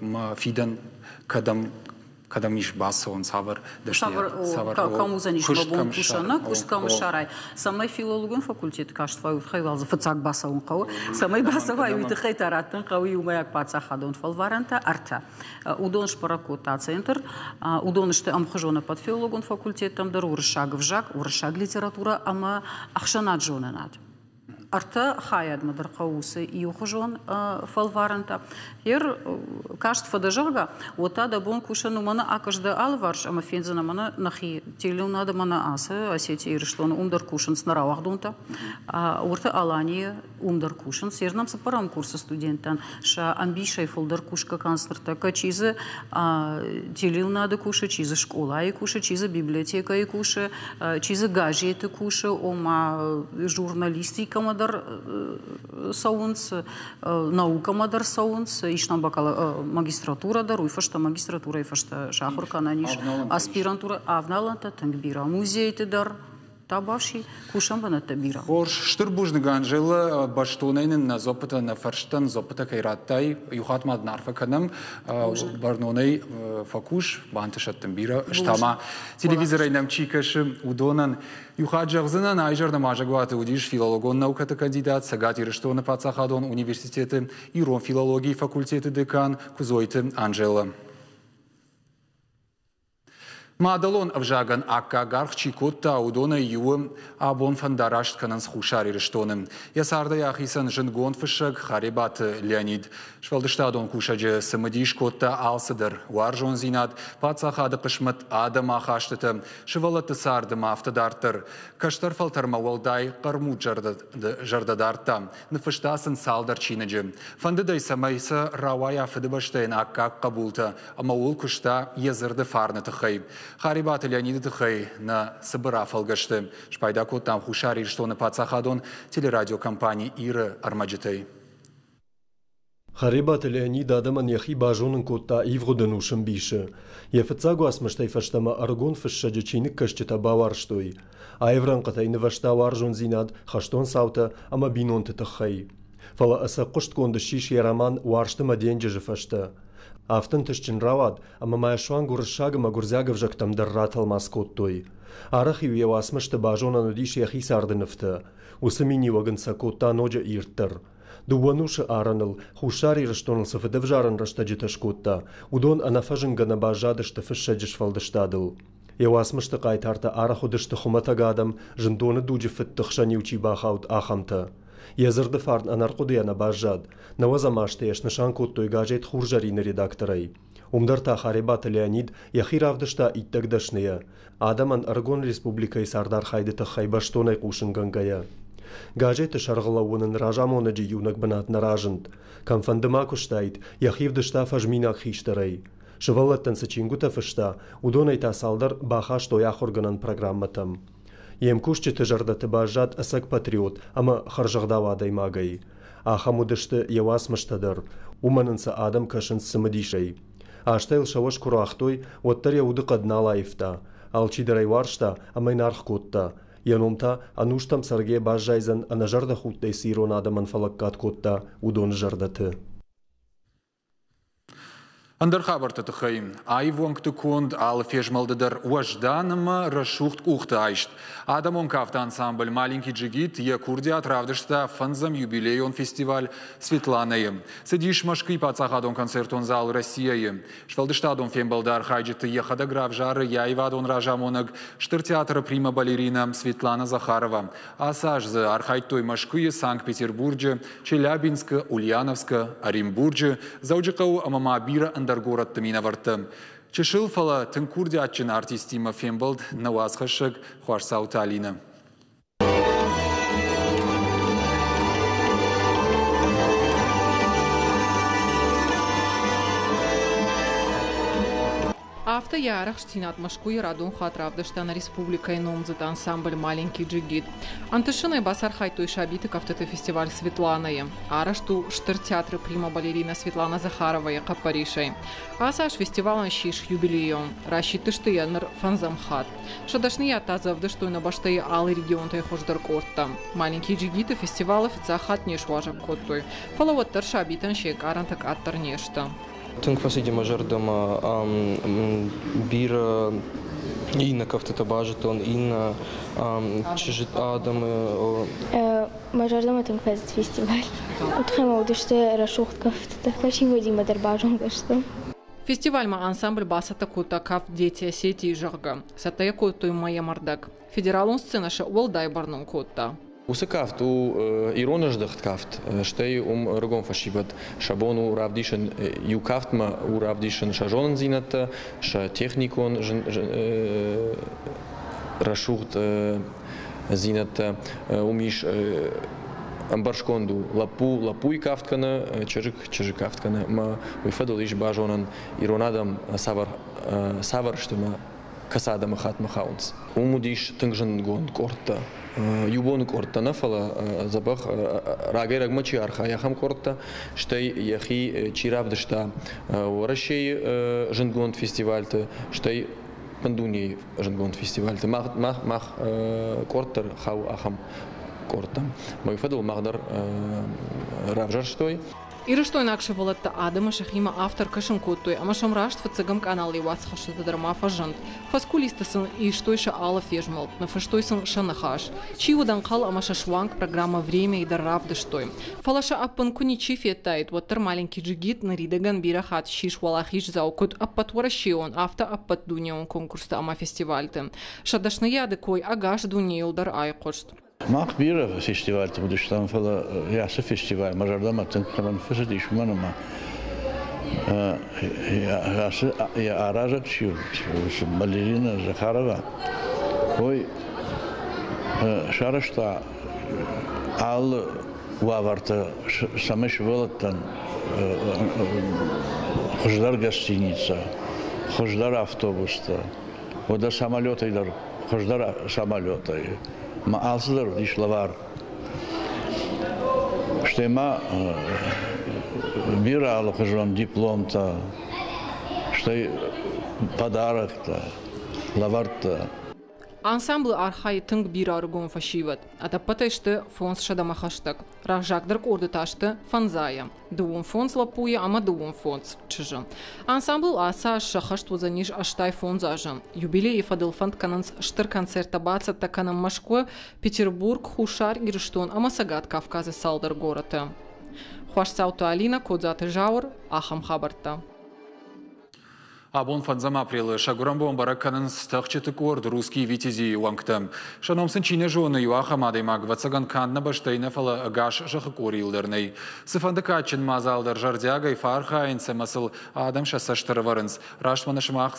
мӕ фидӕн кӕдӕм Кӕдӕм ис бацӕуӕн, цавӕр дӕсныйад, цавӕр кӕм уыдзӕнис мӕ бон кусӕн, куыст кӕм ссарай. Цӕмӕй филологон факультеты каст фӕуай, уый тыххӕй уал дзы фыццаг бацӕуын хъӕуы. Цӕмӕй бацӕуай, уый тыххӕй та раттын хъӕуы иумӕйаг паддзахадон фӕлварӕнтӕ ӕртӕ. Уыдон сбӕрӕг кодта центр. Уыдон сты ӕмхуызон ӕппӕт филологон факультеттӕм дӕр уырыссаг ӕвзаг, уырыссаг литературӕ ӕмӕ ӕхсӕнадзонынад. Ӕртӕ хайадмӕ дӕр хъӕуы уыцы иухуызон фӕлварӕнтӕ. Ер каст фӕдӕ, зӕгъгӕ, уӕд та дӕ бон кусӕн у мӕнӕ акӕс дӕ алыварс ӕмӕ фендзынӕ мӕнӕ нӕхи телеуынады, мӕнӕ ацы Осетия Ирыстоны, уым дӕр кусынц нӕ рауагъдонтӕ. Уырты Аланийы уым дӕр кусынц. Ер нӕм цыппӕрӕм курсы студенттӕн сӕ ӕмбисӕй фылдӕр кусгӕ кӕнынц ныртӕккӕ. Чи дзы телеуынады кусы, чи дзы скъолайы кусы, чи дзы библиотекӕйы кусы, чи дзы газеты кусы, ома журналистикӕмӕ дӕр цӕуынц, наукӕмӕ дӕр цӕуынц, ис нӕм магистратурӕ дӕр, уый фӕстӕ магистратурӕйы фӕстӕ сахуыр кӕнӕн ис аспирантурӕ, авналӕнтӕ тынг бирӕ, музейты дӕр табаси, кусӕн бынӕттӕ бирӕ. Хорз, стыр бузныг, Анжела, бӕстонӕй нын нӕ дзуаппытӕ, нӕ фӕрстӕн дзуаппытӕ кӕй радтай. Иу хатт ма дын арфӕ кӕнӕм, бӕрнонӕй фӕкус, бантысӕд дын бирӕ. Ӕз та ма телевизорӕй нӕм чи кӕсы, уыдонӕн иу хатт зӕгъдзынӕн, айзӕрдӕм азӕгуаты уыдис филологон наукӕты кандидат, Цӕгат Ирыстоны паддзахадон университеты ирон филологийы факультеты декан Куыдзойты Анжела. Мадӕлон ӕвзагӕн аккаг аргъ чи кодта, уыдонӕй иуы абон фӕндараст кӕнынц Хуссар Ирыстоны. Йӕ цардӕй ахицӕн зындгонд фыссӕг Харебаты Леонид. Сфӕлдыстадон кусӕджы цымыдис кодта алцыдӕр: уарзондзинад, паддзахады хъысмӕт, адӕмы ахастытӕ, сывӕллӕтты цард ӕмӕ афтӕ дарддӕр. Кӕстӕр фӕлтӕрмӕ уӕлдай хъӕрмуд зӕрдӕ дардта, ныффыста сын цалдӕр чиныджы. Фӕндыд ӕй, цӕмӕй сӕ рауайа Фыдыбӕстӕйӕн аккаг хъӕбултӕ ӕмӕ ууыл куыста йӕ дзырды фарны тыххӕй. Харебаты Леониды тыххӕй нӕ цыбыр афӕлгӕсты спайда кодтам Хуссар Ирыстоны паддзахадон телерадиокомпани Иры ӕрмӕджытӕй. Харебаты Леонид адӕмӕн йӕхи базонын кодта ивгъуыд ӕнусы мбисы. Йӕ фыццаг уацмыстӕй фӕстӕмӕ ӕрыгон фыссӕджы чиныгкӕсджытӕ бауарзтой. Аив рӕнхъытӕй нывӕзта уарзондзинад, хӕстон цаутӕ ӕмӕ бинонты тыххӕй. Фӕлӕ ӕцӕг хъуыстгонд ссис йӕ роман «Уарзт ӕмӕ денджызы фӕстӕ». Афтӕ ӕнтыстджын рауад, ӕмӕ ма йӕ суанг уырыссаг ӕмӕ гуырдзиаг ӕвзӕгтӕм дӕр ратӕлмац кодтой. Арӕх-иу йӕ уацмысты базонӕн уыдис йӕхи царды нывтӕ. Уыцы миниуӕг ын сӕ кодта ноджы ирддӕр. Дыууӕ нусы арӕныл Хуссар Ирыстоныл цы фыдӕвзарӕн рӕстӕджытӕ скодта, уыдон ӕнӕфӕзынгӕ нӕ баззадысты фыссӕджы сфӕлдыстадыл. Йӕ уацмысты хъайтартӕ арӕх уыдысты хуымӕтӕг адӕм, зындоны дуджы фыдты хсӕн-иу чи бахауд, ахӕмтӕ. Йӕ дзырды фарн ӕнӕрхъуыдыйӕ нӕ баззад. Нӕуӕдзӕм азты йӕ снысан кодтой газет «Хурзӕрин»-ы редакторӕй. Уым дӕр та Харебаты Леонид йӕхи равдыста иттӕг дӕсныйӕ, адӕмӕн ӕрыгон республикӕйы цардархайды тыххӕй бӕстонӕй хъусынгӕнгӕйӕ. Газеты сӕргълӕууын ын разамонӕджы иунӕг бынат нӕ разынд. Кӕмфӕнды ма куыстаид, йӕхи вдыста фӕзминаг хистӕрӕй. Сывӕллӕттӕн цы чингуытӕ фыста, уыдонӕй та цалдӕр бахастой ахуыргӕнӕн программӕтӕм. Йе мкусджыты зӕрдӕты баззад ӕцӕг патриот ӕмӕ хӕрзӕгъдау адӕймагӕй. Ахӕм уыдысты йӕ уацмыстӕ дӕр, уымӕн ын сӕ адӕм кӕсынц цымыдисӕй. Азтӕ йыл сӕ уӕз куы руагътой, уӕддӕр йӕ удыхъӕд нал аивта. Алчидӕр ӕй уарзта ӕмӕ йын аргъ кодта. Йӕ ном та ӕнустӕм цӕргӕйӕ баззайдзӕн, ӕнӕзӕрдӕхудтӕй цы ирон адӕмӕн фӕлӕггад кодта, уыдоны зӕрдӕты. Ӕндӕр хабӕртты тыххӕй аив уӕнгты конд алы фезмӕлды дӕр уӕздан ӕмӕ рӕсугъд къухты айст. Адӕмон кафты ансамбль «Маленький джигит» йӕ курдиат равдыста фӕндзӕм юбилейон фестиваль «Светлана-йы». Цыдис Мӕскуыйы паддзахадон концертон зал «Россия-йы». Сфӕлдыстадон фембӕлды архайджыты йӕхӕдӕг равзары йӕ аивадон разамонӕг, Стыр театры прима-балерина Светлана Захарова. Ацы аз дзы архайдтой Мӕскуыйы, Санкт-Петербурджы, Челябинскы, Ульяновскы, Оренбурджы, Дзӕуджыхъӕуы ӕмӕ ма бирӕ ӕндӕр горӕтты минӕвӕрттӕ. Чысыл, фӕлӕ тынг курдиатджын артисттимӕ фембӕлд нӕ уацхӕссӕг Хуасдзауты Алинӕ. Афтӕ йӕ арӕхстдзинад Мӕскуыйы радон хатт равдыста нӕ республикӕйы номдзыд ансамбль «Маленький джигит». Ӕнтысынӕй бацархайдтой сабиты кӕфтыты фестиваль «Светлана-йы». Арӕзт у Стыр театры прима-балерина Светлана Захаровайы хъӕппӕрисӕй. Ацы аз фестивалӕн ссис юбилейон. Расидтысты йӕ ныр фӕндзӕм хатт. Сӕ дӕсныйад та дзы ӕвдыстой нӕ бӕстӕйы алы регионтӕй хуыздӕр къордтӕ. «Маленький джигит»-ы фестивалы фыццаг хатт не суазӕг кодтой, фӕлӕ уӕддӕр сабитӕн се нкъарӕнтӕ къаддӕр не сты. Тынг фӕцыди мӕ зӕрдӕмӕ бирӕ иннӕ кӕфтытӕ базыдтон, иннӕ чызджы адӕмы. Мӕ зӕрдӕмӕ тынг фӕцыд фестиваль. Уыдхӕй ма уыдысты рӕсугъд кӕфтытӕ. Фӕсивӕдимӕ дӕр базонгӕ стӕм. Фестивальмӕ ансамбль бацӕттӕ кодта кафт «Дети Осетии», зӕгъгӕ. Цӕттӕ йӕ кодтой мӕйӕмӕрдӕг. Федералон сценӕ сӕ уӕлдай бӕрнон кодта. Уыцы кафт у ирон ӕздӕхт кафт, стӕй уым ӕрыгон фӕсивӕд сӕ бон у равдисын иу кафтмӕ у равдисын сӕ зонындзинӕдтӕ, сӕ техникон рӕсугъд дзинӕдтӕ. Уым ис ӕмбӕрзгонд у лӕппу лӕппуйы кафт кӕны, чызг чызджы кафт кӕны ӕмӕ уый фӕдыл ис базонӕн ирон адӕм цавӕр цавӕр сты ӕмӕ кӕцы адӕмыхаттмӕ хауынц. Уым уыдис тынг зындгонд къордтӕ. Иу боны къордтӕ нӕ, фӕлӕ дзӕбӕх рагӕй-рӕгмӕ чи архайы, ахӕм къордтӕ. Стӕй йӕхи чи равдыста Уӕрӕсейы зындгонд фестивальты, стӕй дунейы зындгонд фестивальты. Мах, мах, мах къорд дӕр хауы ахӕм къордтӕм. Мой фӕдыл мах дӕр равзӕрстой. Ирыстойнаг сывӕллӕттӕ адӕмы сӕхимӕ автор кӕсын кодтой ӕмӕ сӕм раст фыццӕгӕм къаналы уацхӕссӕгтӕ дӕр ма фӕзынд. Фӕскулисты сын истой сӕ алы фезмӕлд, ныффыстой сын сӕ ныхас. Чи уыд ӕнхъӕл ӕмӕ сӕ суанг программӕ «Время»-йы дӕр равдыстой. Фӕлӕ сӕ ӕппын куы ничи федтаид, уӕддӕр «Маленький джигит» ныридӕгӕн бирӕ хатт ссис уӕлахиздзау куыд ӕппӕтуӕрӕсейон, афтӕ ӕппӕтдунеон конкурсты ӕмӕ фестивальты. Сӕ дӕсныйады кой ӕгас дунейыл дӕр айхъуыст. Мах бирӕ фестивальты уыдыстӕм, фӕлӕ ацы фестиваль мӕ зӕрдӕмӕ тынг кӕмӕн фӕцыдис, уымӕн ӕмӕ ацы йӕ аразӕг чи уыд, балерина Захарова, уый сарӕзта алы уавӕртӕ, цӕмӕй сывӕллӕттӕн хуыздӕр гостиницӕ, хуыздӕр автобустӕ, уӕдӕ самолетӕй дӕр хуыздӕр самолетӕй. Ма алцыдӕр уыдис лӕвар. Стӕй ма бирӕ алыхуызон дипломтӕ, стӕй подароктӕ, лӕвӕрттӕ. Ансамблы архайы тынг бирӕ ӕрыгон фӕсивӕд. Ӕдӕппӕтӕй сты фондзсӕдӕмӕ хӕстӕг. Раззагдӕр къорды та сты фӕндзайы. Дыууын фондз лӕппуйы ӕмӕ дыууын фондз чызджы. Ансамблыл ацы аз сӕххӕст уыдзӕнис 85 азы. Юбилейы фӕдыл фӕнд кӕнынц стыр концерттӕ бацӕттӕ кӕнын Мӕскуы, Петербург, Хуссар Ирыстон ӕмӕ Цӕгат Кавказы цалдӕр горӕты. Хуасдзауты Алинӕ, Кодзаты Зауыр, ахӕм хабӕрттӕ. Абон фӕндзӕм апрелы сӕ гуырӕнбон бӕрӕг кӕнынц тӕхджыты къорд «Русские витязи» уӕнгтӕ. Сӕ ном сын чи нӕ зоны, иу ахӕм адӕймаг, ӕвӕццӕгӕн, канд нӕ бӕстӕйы нӕ, фӕлӕ ӕгас зӕххы къорийыл дӕр нӕй. Цыфӕнды кадджын мадзал дӕр зӕрдиагӕй фӕархайынц ӕмӕ сыл адӕм сӕ цӕст ӕрӕвӕрынц. Раст мӕнӕ сымах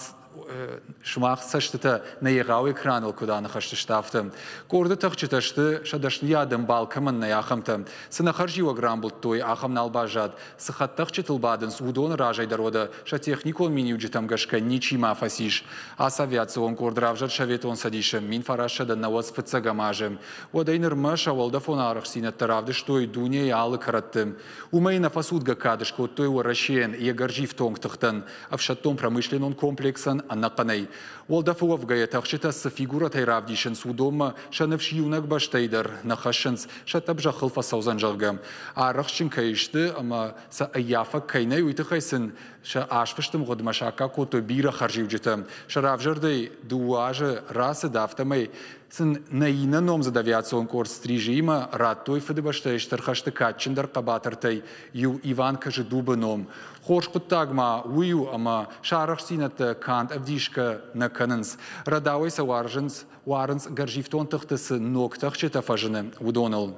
сымах цӕстытӕ нӕ егъау экраныл куыд аныхӕстысты, афтӕ. Къорды тӕхджытӕ сты, сӕ дӕсныйад ӕмбал кӕмӕн нӕй, ахӕмтӕ. Цы нӕ хӕрзиуӕг рамбылдтой, ахӕм нал баззад. Цы хӕдтӕхджытыл бадынц, уыдоны разӕй дӕр уӕдӕ сӕ техникон миниуджытӕм гӕсгӕ ничи ма фӕцис. Ацы авиацион къорд равзӕрд Советон Цӕдисы 1990 фыццӕгӕм азы. Уӕдӕй нырмӕ сӕ уӕлдӕфон арӕхстдзинӕдтӕ равдыстой дунейы алы кӕрӕтты. Уымӕй нӕфӕцудгӕ кад скодтой Уӕрӕсейӕн йӕ гӕрзифтонг тыхтӕн, ӕфсӕддон-промышленнон комплексӕн ӕнӕхъӕнӕй. Уӕлдӕфы уӕвгӕйӕ тӕхджытӕ цы фигурӕтӕй равдисынц, уыдонмӕ сӕ ныфс иунӕг бӕстӕйы дӕр нӕ хӕссынц, сӕ тъӕпп зӕххыл фӕцӕудзӕн, зӕгъгӕ. Арӕхстджын кӕй сты ӕмӕ сӕ ӕййафӕг кӕй нӕй, уый тыххӕй сын сӕ азфысты мгъуыдмӕ саккаг кодтой бирӕ хӕрзиуджытӕ. Сӕ равзӕрдӕй дыууӕ азы рацыд, афтӕмӕй сын нӕ иннӕ номдзыд авиацион къорд Стрижиимӕ радтой Фыдыбӕстӕйы Стыр хӕсты кадджындӕр хъӕбатыртӕй иу Иван Кожедубы ном. Хорз хъуыддаг ма уый у, ӕмӕ сӕ арӕхстдзинӕдтӕ канд ӕвдисгӕ нӕ кӕнынц, рӕдауӕй сӕ уарзынц, уарынц гӕрзифтон тыхты цы ног тӕхджытӕ фӕзыны, уыдоныл.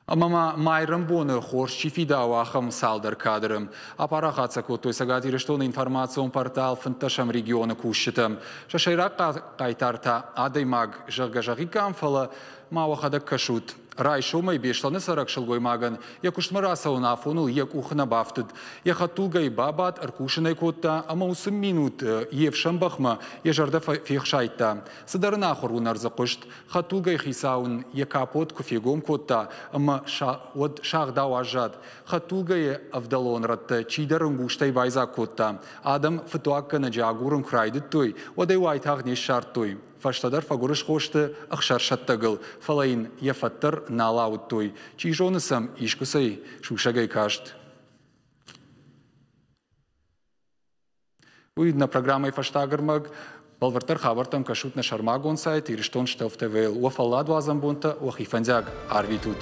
Ӕмӕ ма майрӕмбоны хорз чи фидауы, ахӕм цалдӕр кадры. Апарахат сӕ кодтой Цӕгат Ирыстоны информацион портал фынддӕсӕм регионы кусджытӕ. Сӕ сӕйраг хъайтар та адӕймаг, зӕгъгӕ, зӕгъиккам, фӕлӕ ма уӕхӕдӕг кӕсут. Райсомӕй Беслӕны цӕрӕг сылгоймагӕн йӕ куыстмӕ рацӕуын афоныл йӕ къухы нӕ бафтыд. Йӕ хӕдтулгӕйы бабадт, ӕркусын ӕй кодта ӕмӕ уыцы минут йе фсӕнбӕхмӕ йӕ зӕрдӕ фехсайдта. Цыдӕр ын ахуыр уынӕр дзы хъуыст. Хӕдтулгӕйы хицау ын йӕ капот куы фегом кодта ӕмӕ уӕд сагъдау аззад. Хӕдтулгӕйы ӕвдӕлон рӕттӕ чидӕр ӕнгузтӕй байдзаг кодта. Адӕм фыдуаггӕнӕджы агурын куы райдыдтой, уӕд ӕй уайтагъд не ссардтой. Фӕстӕдӕр фӕгуырысхо сты ӕхсӕрсӕттӕгыл, фӕлӕ йын йӕ фӕд дӕр нал ауыдтой. Чи зоны сӕм искуыцӕй сусӕгӕй каст. Уый нӕ программӕйы фӕстаг ӕрмӕг. Бӕлвырддӕр хабӕрттӕм кӕсут нӕ сӕрмагонд сайт Ирыстон Штелф ТВ-йыл. Уӕ фӕлладуадзӕн бонтӕ уӕхи фӕндиаг арвитут.